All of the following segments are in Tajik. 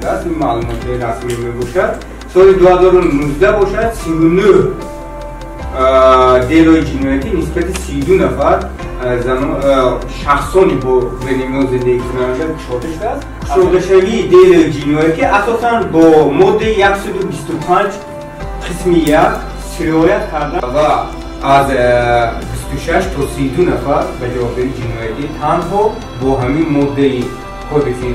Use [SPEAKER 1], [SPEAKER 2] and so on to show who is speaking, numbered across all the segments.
[SPEAKER 1] шудааст. Ин маълумотҳои расмӣ мебошад. Соли 2019 бошад, 39 делои ҷиноятӣ нисбати 32 нафар шахсони бо венемиоз зиндагикунанда кушода шудааст. Кушодашавии делои ҷиноятӣ асосан бо моддаи 125 қисми 1 сироят карда ва аз 26 то 32 нафар ба ҷавобгарии ҷиноятӣ танҳо бо ҳамин моддаи кодекси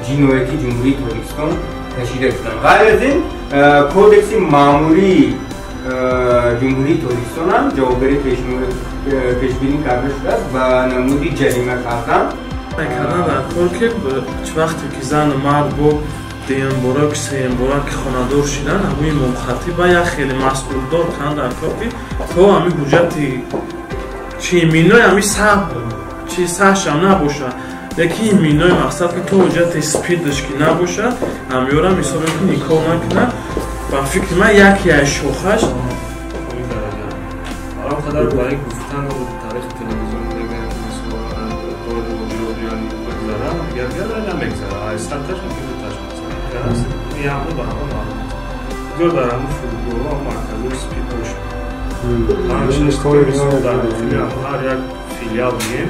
[SPEAKER 1] ҷиноятии Ҷумҳурии Тоҷикистон кашида шуданд. Ғайр аз ин, кодекси маъмурии Ҷумҳурии Тоҷикистон ҳам ҷавобгарӣ пешбинӣ карда шудааст ба намуди ҷарима кардан.
[SPEAKER 2] Кардан дар кор, ки чӣ вақте ки зану мард бо дуюмбора ки сеюмбора ки хонадор шидан, ҳамин имомхатиб ба як хеле масъулдор кунанд дар кор, ки то ҳамин ҳуҷҷати чи минои ҳамин саб чи сашам набошад, лекин минои мақсад ки то ҳуҷҷати спидаш ки набошад, ҳамёра мисол ки никоҳ накунад. Ба фикри ман, яке аз шохаш
[SPEAKER 3] Барам қадар барои гуфтан таърихи телевизион мегӯянд, ки мисол бигзара, дигар дигар намегзара, ай садташ мумкин дуташ мегзара. Аст ин ҳама ба ҳама маълум аст. Бигзор дар ҳамун фурудгоҳҳо марказҳои СПИД бошад, панҷ-шаш мисол дар дохили ҳар як филиал бигем,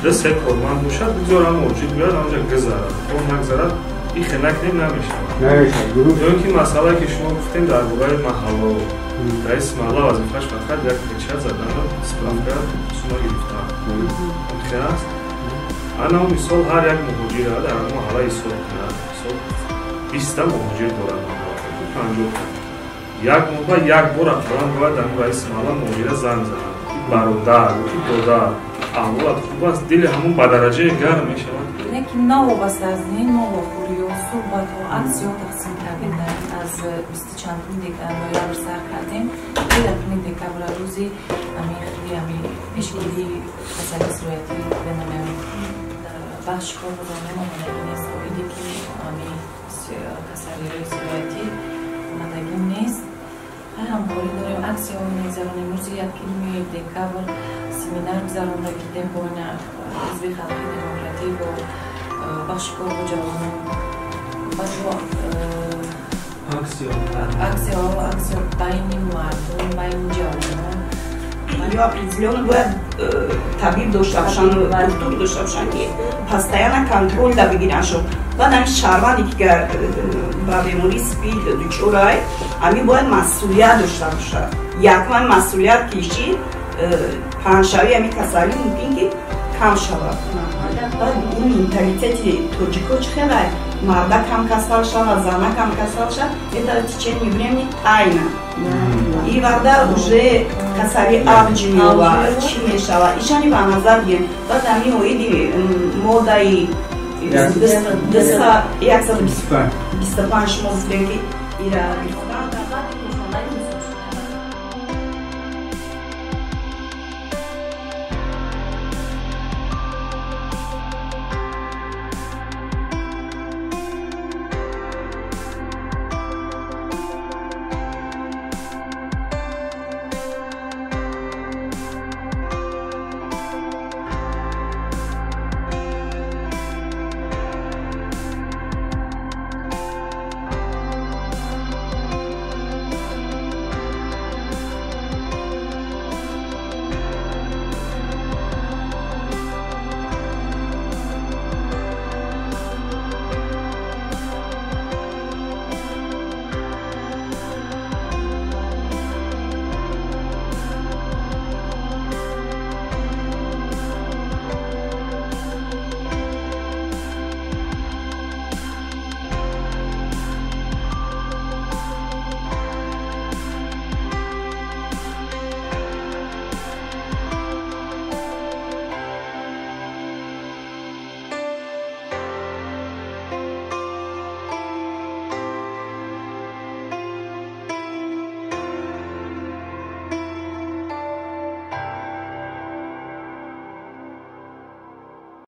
[SPEAKER 3] ду се корманд бошад, бигзор ҳам муҳоҷир биёяд, ҳамонҷа гузарад, то нагзарад ихе накунем, намешавад. Ё ин ки масъалае, ки шумо гуфтем дар бораи маҳалло, раиси маҳалла вазифааш фақат як печат задану справка сума гирифтан хе аст. Ана мисол ҳар як муҳоҷира дар ҳамон маҳалла ҳисоб кунад, мисол 20-та муҳоҷир дорад, 50-та, як моҳ ба як бор ақаллан бояд ҳамон раиси маҳалла муҳоҷира занг занад, ки бародар ки додар, аҳволат хуб аст, дили ҳамон ба дараҷае гарм мешавад.
[SPEAKER 4] Лекин новобаста аз ин, мо вохӯриҳо, суҳбатҳо, аксияҳо тақсим кардем. Аз бисту чандуми ноябр сар кардем то 1-уми декабр, рӯзи ҳамин хели ҳамин пешгирии касалии сироятӣ. Бенамоям бахши кор бо ҷомеа омодагӣ нест, оиде ки ҳамин касалиҳои сироятӣ омодагӣ нест. Ҳамкорӣ дорем, аксияҳо мегзаронем. Рӯзи 1-уми декабр семинар гузаронда гирдем бо Ҳизби халқи демократӣ, бо бахши кор бо ҷавонон, баъд бо аксияҳо, аксия байни мардум, байни ҷавонон.
[SPEAKER 5] Ё определённо бояд табиб дошта бошанд, доктор дошта бошанд, ки постоянно контроль да бигиранд. Баъд ҳамин шаҳрванде, ки ба бемории СПИД дучорай, ҳамин бояд масъулият дошта бошад. Якуман масъулият киши паҳншавии ҳамин касалӣ мумкин ки кам шавад. Баъд ин менталитети тоҷико чӣ хелай: мардак ҳам касал шавад, занак ҳам касал шавад, это в течение времени тайна. И варда уже касалӣ авҷ меёбад, чӣ мешавад, ишани ба назар гирем. Баъд ҳамин оиди моддаи 125 шумо гуфтем, ки ира гирифтан.